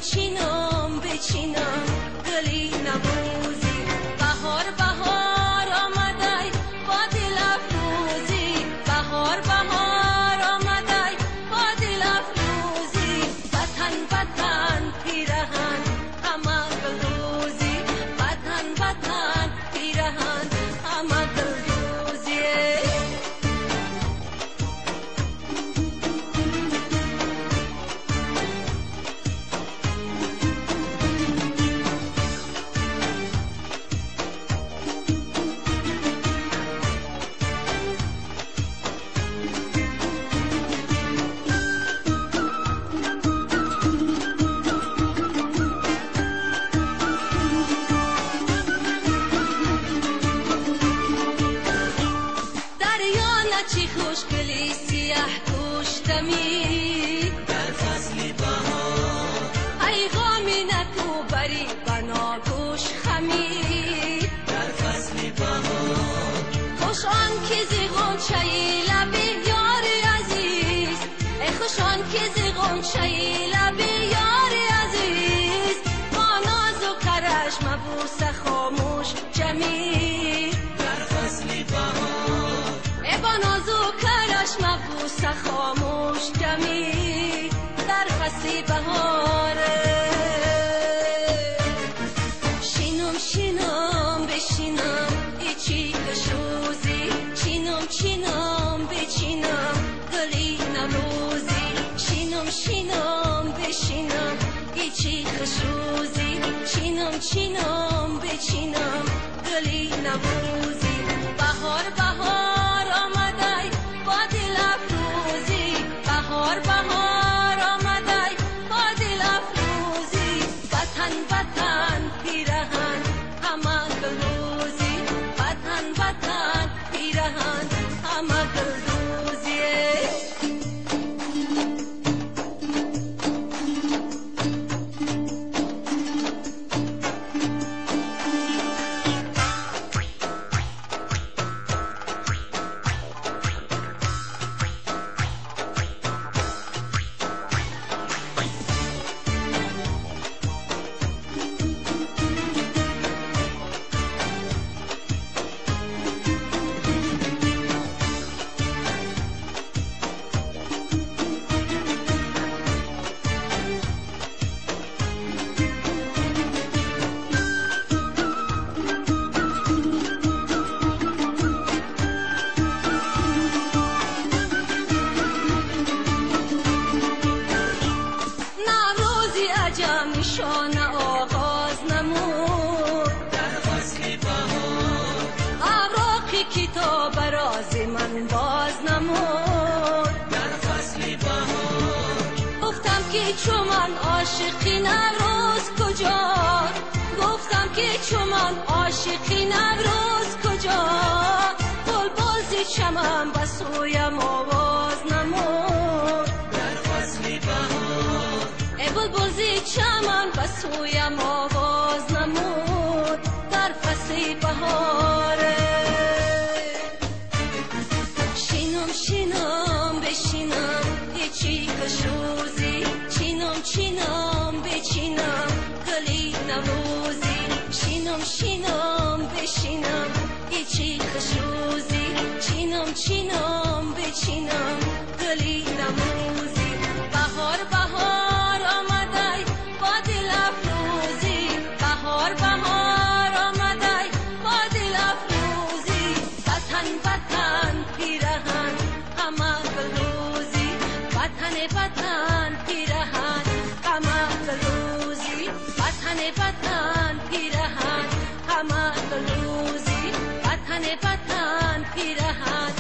чинам бичинам гули наврӯзӣ. Баҳор баҳор омадай бо дил афрӯзӣ, баҳор баҳор омадай бо дил афрӯзӣ. Ватан ватан пираҳан ҳама гулдӯзӣ, ватан ватан пираҳан ҳама гулдӯзӣ. Чи хушгли сиёҳ пӯштамӣ дар фасли баҳор, ай ғами наку бари баногӯш хамӣ дар фасли баҳор. Хуш он ки зи ғунчаи лаби ёри азиз, эй хуш он ки зи ғунчаи лаби ёри азиз, бо нозу караш мабӯса хомӯш ҷамӣ дар фасли баҳор. Бо нозу караш мабӯса хомӯш ҷамӣ дар фасли баҳор. Шинам шинам бишинам ичи хушрӯзӣ, чинам чинам бичинам гули наврӯзӣ. Шинам шинам бишинам ичи хушрӯзӣ, чинам чинам бичинам гули наврӯзӣ. Баҳор баҳор омадай бо дил афрӯзӣ, баҳор баҳор омадай бо дил афрӯзӣ. Ватан ватан пираҳан ҳама гулдӯзӣ, ватан ватан пираҳан ҳама гулдӯзӣ. Нишона оғоз намуд дар фасли баҳор, авроқи китоб рози ман боз намуд дар фасли баҳор. Гуфтам ки чу ман ошиқи Наврӯз куҷо, гуфтам ки чу ман ошиқи Наврӯз куҷо, булбул зи чаман ба сӯям овоз намуд дар фасли баҳор. Булбул зи чаман ба сӯям овоз намуд дар фасли баҳор. Шинам шинам бишинам ичи хушрӯзӣ, чинам чинам бичинам гули наврӯзӣ. Шинам шинам бишинам ичи хушрӯзӣ, чинам чинам бичинам гули наврӯзӣ. Баҳор баҳор омадай бо дил афрӯзӣ, баҳор баҳор омадай бо дил афрӯзӣ. Ватан ватан пираҳан ҳама гулдӯзӣ, ватан ватан пираҳан ҳама гулдӯзӣ, ватан ватан пираҳан ҳама гулдӯзӣ, ватан ватан пираҳан